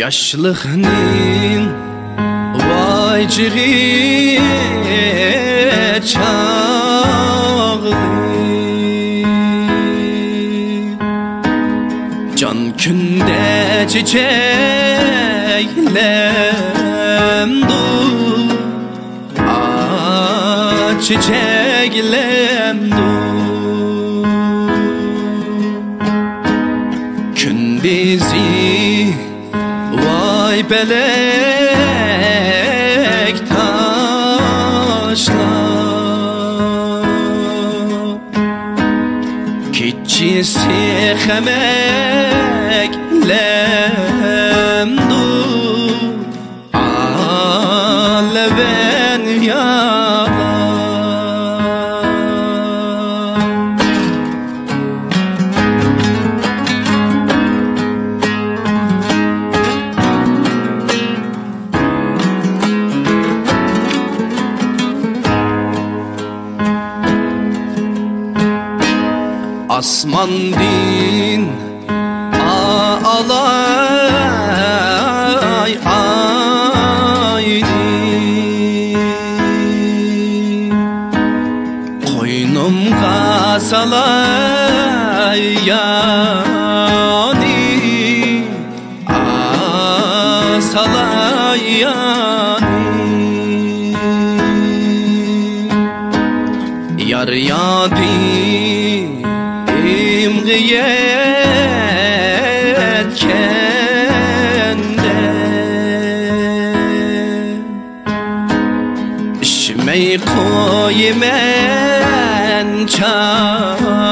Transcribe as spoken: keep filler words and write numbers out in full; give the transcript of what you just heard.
ياشلىقنىڭ ۋاي چېغى، چاغلىق، جان كۈندە چېچەكلەمدۇ، ئاچ چېچەكلەمدۇ. كۈندۈزى ۋاي پەلەك تاشلاپ، كېچىسى خەمەكلەمدۇ، ئالۋەن يالا. ئاسماندىن ئا-، ئالاي ئاينى، قوينۇمغا سالاي يانى، ئا، سالاي يانى. يار يادى ئىمغا يەتكەندە، ئىچمەي قويىمەن چاي.